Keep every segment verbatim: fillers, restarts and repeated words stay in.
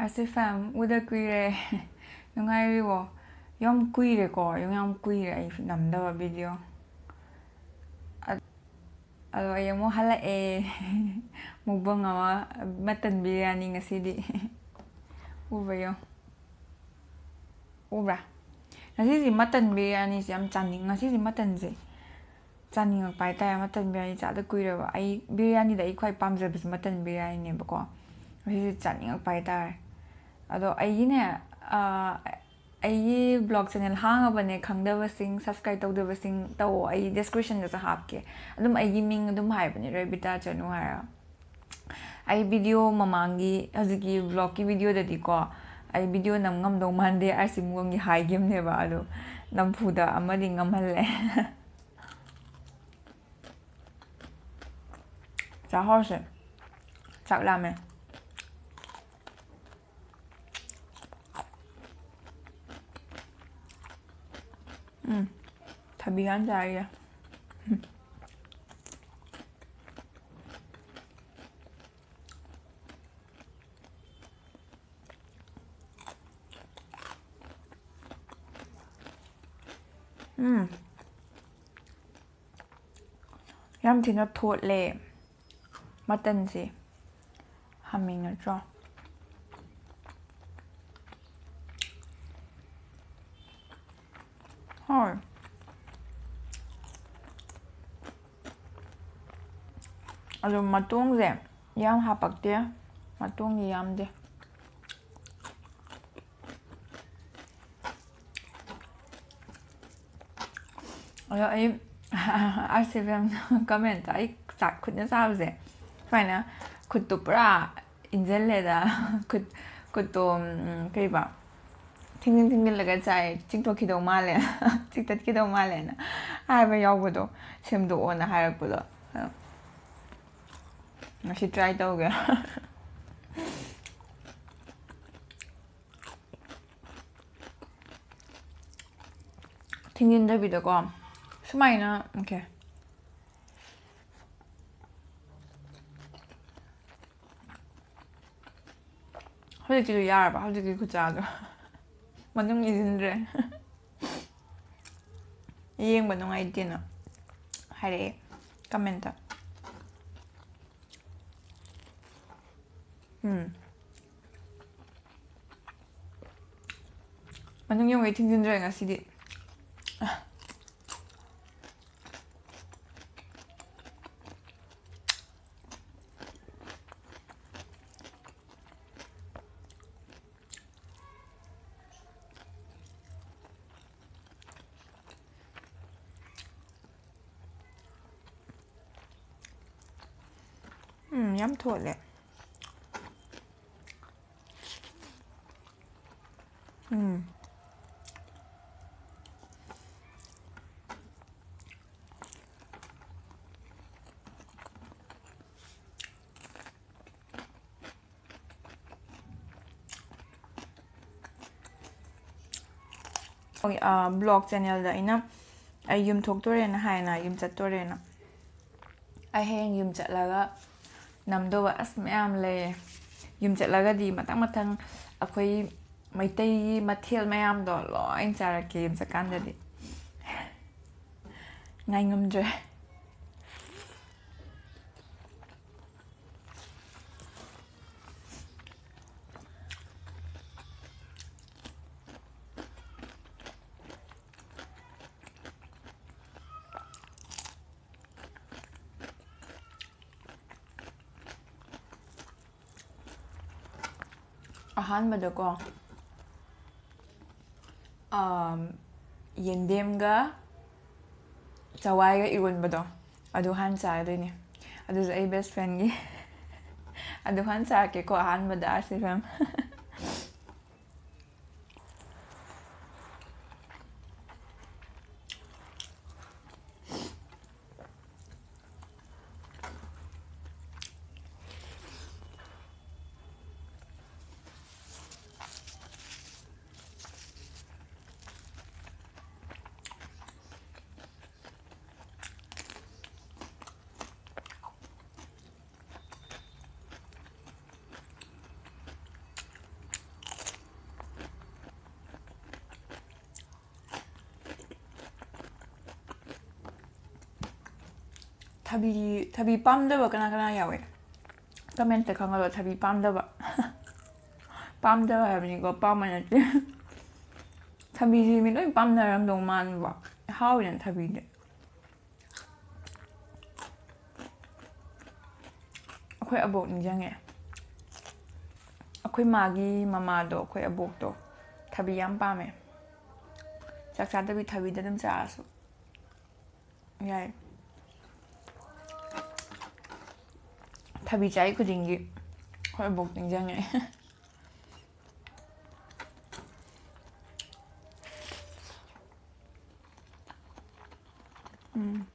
ꯑꯁꯤ ꯐꯦꯝ ꯎꯗ ꯀꯨꯏꯔꯦ꯫ ꯅꯨꯡꯉꯥꯏꯔꯤꯕꯣ? ꯌꯥꯝ ꯀꯨꯏꯔꯦꯀꯣ, ꯌꯥꯝ, ꯌꯥꯝ ꯀꯨꯏꯔꯦ ꯑꯩ ꯅꯝꯗꯕ ꯚꯤꯗꯤꯑꯣ꯫ ꯑ-, ꯑꯗꯣ ꯑꯩ ꯑꯃꯨꯛ ꯍꯜꯂꯛꯑꯦ꯫ ꯃꯨꯛꯕꯪ ꯑꯃ, ꯃꯇꯟ ꯕꯤꯔꯌꯥꯅꯤ ꯉꯁꯤꯗꯤ꯫ ꯎꯕ꯭ꯔꯥ ꯌꯦꯡꯉꯣ꯫ ꯎꯕ꯭ꯔꯥ? ꯉꯁꯤꯁꯤ ꯃꯇꯟ ꯕꯤꯔꯌꯥꯅꯤꯁꯦ ꯌꯥꯝ ꯆꯥꯅꯤꯡ-, ꯉꯁꯤꯁꯤ ꯃꯇꯟꯁꯦ ꯆꯥꯅꯤꯡꯉꯛꯄ ꯍꯥꯏꯇꯥꯔꯦ꯫ ꯃꯇꯟ ꯕꯤꯔꯌꯥꯅꯤ ꯆꯥꯗ ꯀꯨꯏꯔꯕ꯫ ꯑꯩ ꯕꯤꯔꯌꯥꯅꯤꯗ ꯑꯩ ꯈ꯭ꯋꯥꯏ ꯄꯥꯝꯖꯕꯁꯦ ꯃꯇꯟ ꯕꯤꯔꯌꯥꯅꯤꯅꯦꯕꯀꯣ꯫ ꯉꯁꯤꯁꯦ ꯆꯥꯅꯤꯡꯉꯛꯄ ꯍꯥꯏꯇꯥꯔꯦ꯫ ꯑꯗꯣ ꯑꯩꯒꯤꯅꯦ, ꯑꯥ, ꯑꯩꯒꯤ vlog channel ꯍꯥꯡꯉꯕꯅꯦ, ꯈꯪꯗꯕꯁꯤꯡ, subscribe ꯇꯧꯗꯕꯁꯤꯡ ꯇꯧꯑꯣ, ꯑꯩ descriptionꯗꯁꯨ ꯍꯥꯞꯀꯦ꯫ ꯑꯗꯨꯝ ꯑꯩꯒꯤ ꯃꯤꯡ ꯑꯗꯨꯝ ꯍꯥꯏꯕꯅꯦ, ꯔꯦꯕꯤꯇꯥ ꯆꯅꯨ ꯍꯥꯏꯔꯒ꯫ ꯑꯩ ꯚꯤꯗꯤꯑꯣ ꯃꯃꯥꯡꯒꯤ, ꯍꯧꯖꯤꯛꯀꯤ vlogꯀꯤ ꯚꯤꯗꯤꯑꯣꯗꯗꯤꯀꯣ, ꯑꯩ ꯚꯤꯗꯤꯑꯣ ꯅꯝ ꯉꯝꯗꯧ ꯃꯥꯟꯗꯦ ꯑꯥꯔ ꯁꯤ ꯃꯨꯛꯕꯪꯒꯤ ꯍꯥꯏꯈꯤꯕꯅꯦꯕ, ꯑꯗꯣ ꯅꯝꯐꯨꯗ ꯑꯃꯗꯤ ꯉꯝꯍꯜꯂꯦ꯫ ꯆꯥꯛ ꯍꯧꯔꯁꯦ꯫ ꯆꯥꯛ ꯂꯥꯝꯃꯦ꯫ ꯎꯝ꯫ ꯊꯕꯤ ꯍꯥꯟꯅ ꯆꯥꯔꯤꯒꯦ꯫ ꯎꯝ꯫ ꯌꯥꯝ ꯊꯤꯅ ꯊꯣꯠꯂꯦ ꯃꯇꯟꯁꯦ꯫ ꯍꯥꯃꯦꯡ ꯅꯠꯇ꯭ꯔꯣ? ꯍꯣꯏ꯫ ꯑꯗꯨ ꯃꯇꯣꯡꯁꯦ ꯌꯥꯝ ꯍꯥꯄꯛꯇꯦ, ꯃꯇꯣꯡꯗꯤ ꯌꯥꯝꯗꯦ꯫ ꯑꯗꯣ ꯑꯩ R C B M comment ꯑꯩ ꯆꯥꯛ ꯈꯨꯠꯅ ꯆꯥꯕꯁꯦ ꯁꯨꯃꯥꯏꯅ ꯈꯨꯠꯇꯣ ꯄꯨꯔꯥ ꯏꯟꯁꯤꯜꯂꯦꯗ꯫ ꯈꯨꯠ, ꯈꯨꯠꯇꯣ, ꯎꯝ, ꯀꯩꯕ, ꯊꯤꯡꯖꯤꯟ ꯊꯤꯡꯖꯤꯜꯂꯒ ꯆꯥꯏ, ꯆꯤꯛꯊꯠꯈꯤꯗꯧ ꯃꯥꯜꯂꯦ, ꯆꯤꯛꯊꯠꯈꯤꯗꯧ ꯃꯥꯜꯂꯦꯅ ꯍꯥꯏꯕ ꯌꯥꯎꯕꯗꯣ, ꯁꯦꯝꯗꯣꯛꯑꯣꯅ ꯍꯥꯏꯔꯛꯄꯗꯣ꯫ ꯑꯗꯣ ꯉꯁꯤ try ꯇꯧꯒꯦ꯫ ꯊꯤꯡꯖꯤꯟꯗꯕꯤꯗꯀꯣ ꯁꯨꯃꯥꯏꯅ, okay꯫ ꯍꯧꯖꯤꯛꯀꯤꯗꯨ ꯌꯥꯔꯕ? ꯍꯧꯖꯤꯛꯀꯤ ꯈꯨꯠꯆꯥꯗꯣ ꯃꯅꯨꯡ ꯏꯁꯤꯟꯗ꯭ꯔꯦ꯫ ꯌꯦꯡꯕ ꯅꯨꯡꯉꯥꯏꯇꯦꯅ ꯍꯥꯏꯔꯛꯑꯦ ꯀꯃꯦꯟꯇ꯫ ꯎꯝ꯫ ꯃꯅꯨꯡ ꯌꯧꯉꯩ ꯊꯤꯡꯖꯤꯟꯗ꯭ꯔꯦ ꯉꯁꯤꯗꯤ꯫ ꯎꯝ, ꯌꯥꯝ ꯊꯣꯠꯂꯦ꯫ ꯎꯝ꯫ ꯕ꯭ꯂꯣꯛ ꯆꯦꯅꯦꯜꯗ ꯑꯩꯅ ꯑꯩ ꯌꯨꯝ ꯊꯣꯛꯇꯣꯔꯦꯅ ꯍꯥꯏꯅ, ꯌꯨꯝ ꯆꯠꯇꯣꯔꯦꯅ꯫ ꯑꯩ ꯍꯌꯦꯡ ꯌꯨꯝ ꯆꯠꯂꯒ ꯅꯝꯗꯧꯕ ꯑꯁ ꯃꯌꯥꯝ ꯂꯩꯌꯦ꯫ ꯌꯨꯝ ꯆꯠꯂꯒꯗꯤ ꯃꯊꯪ ꯃꯊꯪ ꯑꯩꯈꯣꯏ ꯃꯩꯇꯩꯒꯤ ꯃꯊꯦꯜ ꯃꯌꯥꯝꯗꯣ ꯂꯣꯏ ꯆꯥꯔꯛꯀꯦ ꯌꯨꯝ ꯆꯠꯀꯥꯟꯗꯗꯤ꯫ ꯉꯥꯏ ꯉꯝꯗ꯭ꯔꯦ꯫ ꯑꯍꯥꯟꯕꯗꯀꯣ, ꯑꯝ, ꯌꯦꯟꯗꯦꯝꯒ ꯆꯋꯥꯏꯒ ꯏꯔꯣꯟꯕꯗꯣ, ꯑꯗꯨ ꯍꯥꯟꯅ ꯆꯥꯗꯣꯏꯅꯦ꯫ ꯑꯗꯨꯁꯨ ꯑꯩ ꯕꯦꯁ ꯐ꯭ꯔꯦꯟꯒꯤ꯫ ꯑꯗꯨ ꯍꯥꯟꯅ ꯆꯥꯔꯛꯀꯦꯀꯣ ꯑꯍꯥꯟꯕꯗ, ꯑꯥꯔ ꯁꯤ ꯑꯦꯐ ꯑꯦꯝ꯫ ꯊꯕꯤ, ꯊꯕꯤ ꯄꯥꯝꯗꯕ ꯀꯅꯥ ꯀꯅꯥ ꯌꯥꯎꯋꯦ? ꯀꯃꯦꯟꯇ ꯈꯪꯍꯜꯂꯣ, ꯊꯕꯤ ꯄꯥꯝꯗꯕ꯫ ꯄꯥꯝꯗꯕ ꯍꯥꯏꯕꯅꯤꯀꯣ, ꯄꯥꯝꯕ ꯅꯠꯇꯦ꯫ ꯊꯕꯤꯁꯤ ꯃꯤ ꯂꯣꯏ ꯄꯥꯝꯅꯔꯝꯗꯧ ꯃꯥꯟꯕ꯫ ꯍꯥꯎꯋꯤꯅ ꯊꯕꯤꯗꯤ꯫ ꯑꯩꯈꯣꯏ ꯑꯕꯣꯛ ꯅꯤꯡꯁꯤꯡꯉꯦ꯫ ꯑꯩꯈꯣꯏ ꯃꯥꯒꯤ ꯃꯃꯥꯗꯣ, ꯑꯩꯈꯣꯏ ꯑꯕꯣꯛꯇꯣ ꯊꯕꯤ ꯌꯥꯝ ꯄꯥꯝꯃꯦ꯫ ꯆꯥꯛ ꯆꯥꯗꯕꯤ ꯊꯕꯤꯗ ꯑꯗꯨꯝ ꯆꯥꯔꯁꯨ ꯌꯥꯏ꯫ ꯊꯕꯤ ꯆꯥꯏ ꯈꯨꯗꯤꯡꯒꯤ ꯑꯩꯈꯣꯏ ꯑꯕꯣꯛ ꯅꯤꯡꯁꯤꯡꯉꯦ꯫ ꯎꯝ꯫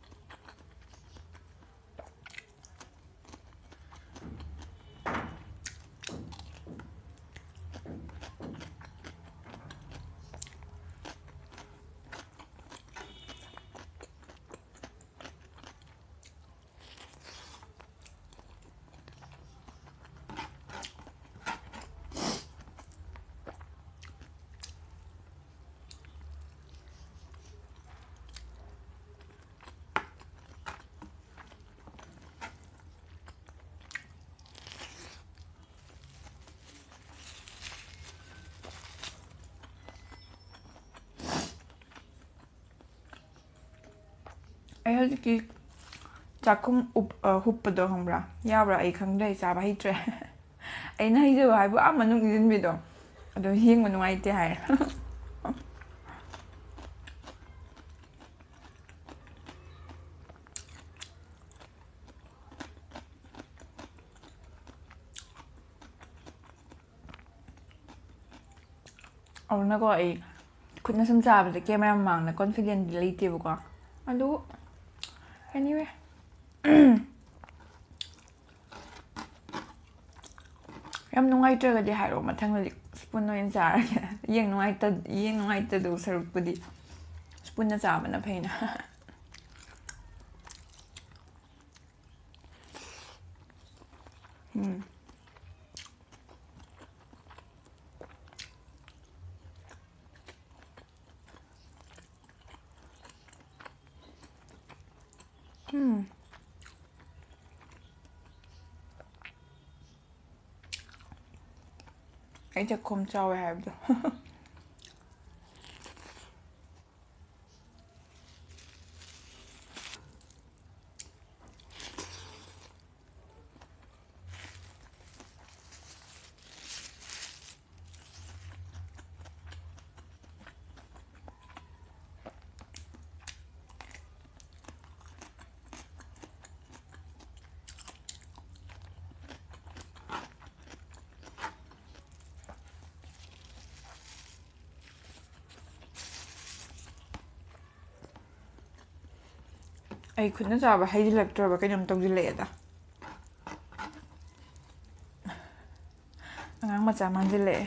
ꯑꯩ ꯍꯧꯖꯤꯛꯀꯤ ꯆꯥꯛꯈꯨꯝ ꯎꯞ-, ꯑ, ꯍꯨꯞꯄꯗꯣ ꯈꯪꯕ꯭ꯔꯥ? ꯌꯥꯕ꯭ꯔꯥ? ꯑꯩ ꯈꯪꯗ꯭ꯔꯦ, ꯑꯩ ꯆꯥꯕ ꯍꯩꯇ꯭ꯔꯦ꯫ ꯑꯩꯅ ꯍꯩꯖꯕ ꯍꯥꯏꯕꯨ ꯑꯥ ꯃꯅꯨꯡ ꯏꯟꯁꯤꯟꯕꯤꯗꯣ, ꯑꯗꯣ ꯌꯦꯡꯕ ꯅꯨꯡꯉꯥꯏꯇꯦ ꯍꯥꯏ꯫ ꯑꯗꯨꯅꯀꯣ, ꯑꯩ ꯈꯨꯠꯅ ꯁꯨꯝ ꯆꯥꯕꯗ camera ꯃꯃꯥꯡꯗ confidentꯗꯤ ꯂꯩꯇꯦꯕꯀꯣ꯫ ꯑꯗꯨ, anyway꯫ ꯌꯥꯝ ꯅꯨꯡꯉꯥꯏꯇ꯭ꯔꯒꯗꯤ ꯍꯥꯏꯔꯛꯑꯣ, ꯃꯊꯪꯗꯗꯤ spoon ꯑꯣꯏꯅ ꯆꯥꯔꯒꯦ꯫ ꯌꯦꯡ ꯅꯨꯡꯉꯥꯏꯇ-, ꯌꯦꯡ ꯅꯨꯡꯉꯥꯏꯇꯗꯧ ꯁꯔꯨꯛꯄꯨꯗꯤ spoonꯅ ꯆꯥꯕꯅ ꯐꯩꯅ꯫ ꯎꯝ꯫ ꯎꯝ꯫ ꯑꯩ ꯆꯥꯛꯈꯣꯝ ꯆꯥꯎꯋꯦ ꯍꯥꯏꯕꯗꯣ꯫ ꯑꯩ ꯈꯨꯠꯅ ꯆꯥꯕ ꯍꯩꯖꯤꯜꯂꯛꯇ꯭ꯔꯕ ꯀꯩꯅꯣꯝ ꯇꯧꯁꯤꯜꯂꯛꯑꯦꯗ꯫ ꯑꯉꯥꯡ ꯃꯆꯥ ꯃꯥꯟꯁꯤꯜꯂꯛꯑꯦ꯫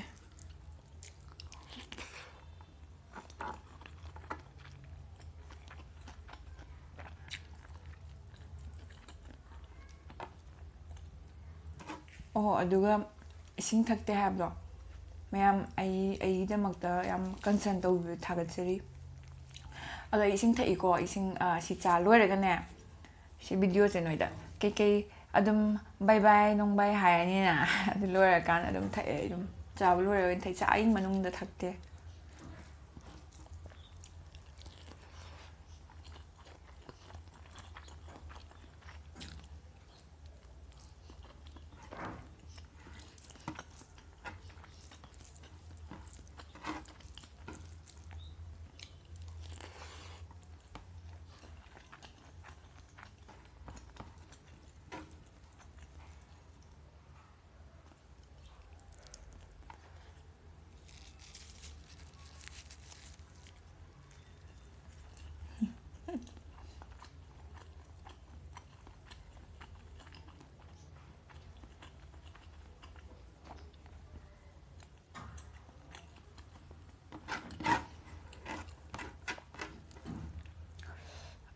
ꯑꯣꯍꯣ, ꯑꯗꯨꯒ ꯏꯁꯤꯡ ꯊꯛꯇꯦ ꯍꯥꯏꯕꯗꯣ, ꯃꯌꯥꯝ ꯑꯩ, ꯑꯩꯒꯤꯗꯃꯛꯇ ꯌꯥꯝ concern ꯇꯧꯕꯤꯕ ꯊꯥꯒꯠꯆꯔꯤ꯫ ꯑꯗꯣ ꯑꯩ ꯏꯁꯤꯡ ꯊꯛꯏꯀꯣ, ꯏꯁꯤꯡ, ꯑ, ꯁꯤ ꯆꯥ ꯂꯣꯏꯔꯒꯅꯦ, ꯁꯤ videoꯁꯦ ꯅꯣꯏꯗ ꯀꯩꯀꯩ ꯑꯗꯨꯝ bye bye ꯅꯨꯡ bye ꯍꯥꯏꯔꯅꯤꯅ, ꯑꯗꯨ ꯂꯣꯏꯔꯀꯥꯟꯗ ꯑꯗꯨꯝ ꯊꯛꯑꯦ꯫ ꯑꯩ ꯑꯗꯨꯝ ꯆꯥꯕ ꯂꯣꯏꯔꯒ ꯑꯣꯏꯅ ꯊꯛꯏ, ꯆꯥꯛ ꯑꯩ ꯃꯅꯨꯡꯗ ꯊꯛꯇꯦ꯫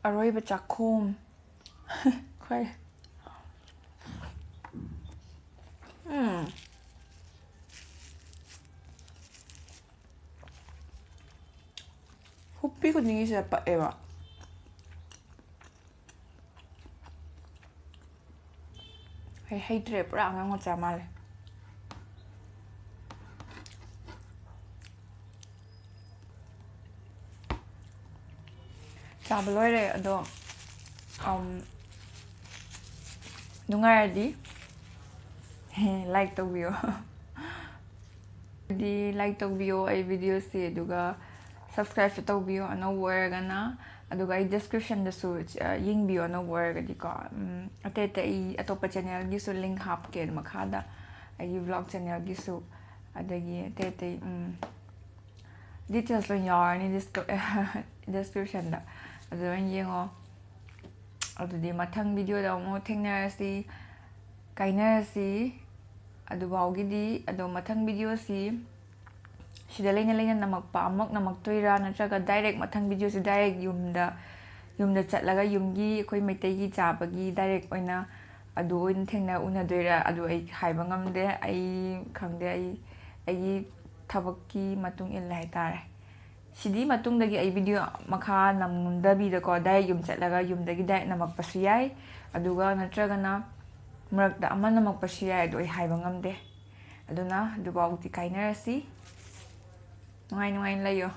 ꯑꯔꯣꯏꯕ ꯆꯥꯛꯈꯣꯝ꯫ ꯈꯣꯏ꯫ ꯎꯝ꯫ ꯍꯨꯞꯄꯤ ꯈꯨꯗꯤꯡꯒꯤꯁꯤꯗ ꯄꯛꯑꯦꯕ꯫ ꯑꯩ ꯍꯩꯇ꯭ꯔꯦ, ꯄꯨꯔꯥ ꯑꯉꯥꯡ ꯃꯆꯥ ꯃꯥꯜꯂꯦ꯫ ꯆꯥꯕ ꯂꯣꯏꯔꯦ꯫ ꯑꯗꯣ, ꯑꯝ, ꯅꯨꯡꯉꯥꯏꯔꯗꯤ like ꯇꯧꯕꯤꯌꯣ꯫ ꯑꯗꯨꯗꯤ like ꯇꯧꯕꯤꯌꯣ ꯑꯩ videoꯁꯦ, ꯑꯗꯨꯒ subscribeꯁꯨ ꯇꯧꯕꯤꯌꯣ ꯑꯅꯧꯕ ꯑꯣꯏꯔꯒꯅ꯫ ꯑꯗꯨꯒ ꯑꯩ descriptionꯗꯁꯨ, ꯑ, ꯌꯦꯡꯕꯤꯌꯣ ꯑꯅꯧꯕ ꯑꯣꯏꯔꯒꯗꯤꯀꯣ꯫ ꯎꯝ, ꯑꯇꯩ ꯑꯇꯩ ꯑꯩ ꯑꯇꯣꯞꯄ channelꯒꯤꯁꯨ link ꯍꯥꯞꯀꯦ ꯃꯈꯥꯗ, ꯑꯩꯒꯤ vlog channelꯒꯤꯁꯨ꯫ ꯑꯗꯒꯤ ꯑꯇꯩ ꯑꯇꯩ, ꯎꯝ, details ꯂꯣꯏ ꯌꯥꯎꯔꯅꯤ descrip-, descriptionꯗ꯫ ꯑꯗꯨ ꯂꯣꯏ ꯌꯦꯡꯉꯣ꯫ ꯑꯗꯨꯗꯤ ꯃꯊꯪ videoꯗ ꯑꯃꯨꯛ ꯊꯦꯡꯅꯔꯁꯤ, ꯀꯥꯏꯅꯔꯁꯤ꯫ ꯑꯗꯨꯐꯥꯎꯒꯤꯗꯤ, ꯑꯗꯣ ꯃꯊꯪ videoꯁꯤ ꯁꯤꯗ ꯂꯩꯅ ꯂꯩꯅ ꯅꯝꯃꯛꯄ ꯑꯃꯨꯛ ꯅꯝꯃꯛꯇꯣꯏꯔꯥ, ꯅꯠꯇ꯭ꯔꯒ direct ꯃꯊꯪ videoꯁꯤ direct ꯌꯨꯝꯗ, ꯌꯨꯝꯗ ꯆꯠꯂꯒ ꯌꯨꯝꯒꯤ ꯑꯩꯈꯣꯏ ꯃꯩꯇꯩꯒꯤ ꯆꯥꯕꯒꯤ direct ꯑꯣꯏꯅ ꯑꯗꯨ ꯑꯣꯏꯅ ꯊꯦꯡꯅ ꯎꯅꯗꯣꯏꯔꯥ, ꯑꯗꯨ ꯑꯩ ꯍꯥꯏꯕ ꯉꯝꯗꯦ꯫ ꯑꯩ ꯈꯪꯗꯦ, ꯑꯩ, ꯑꯩꯒꯤ ꯊꯕꯛꯀꯤ ꯃꯇꯨꯡ ꯏꯜꯂꯦ ꯍꯥꯏꯇꯥꯔꯦ꯫ ꯁꯤꯗꯤ ꯃꯇꯨꯡꯗꯒꯤ ꯑꯩ video ꯃꯈꯥ ꯅꯝꯗꯕꯤꯗꯀꯣ, direct ꯌꯨꯝ ꯆꯠꯂꯒ ꯌꯨꯝꯗꯒꯤ direct ꯅꯝꯃꯛꯄꯁꯨ ꯌꯥꯏ, ꯑꯗꯨꯒ ꯅꯠꯇ꯭ꯔꯒꯅ ꯃꯔꯛꯇ ꯑꯃ ꯅꯝꯃꯛꯄꯁꯨ ꯌꯥꯏ, ꯑꯗꯨ ꯑꯩ ꯍꯥꯏꯕ ꯉꯝꯗꯦ꯫ ꯑꯗꯨꯅ ꯑꯗꯨꯐꯥꯎꯗꯤ ꯀꯥꯏꯅꯔꯁꯤ꯫ ꯅꯨꯡꯉꯥꯏ ꯅꯨꯡꯉꯥꯏꯅ ꯂꯩꯌꯣ꯫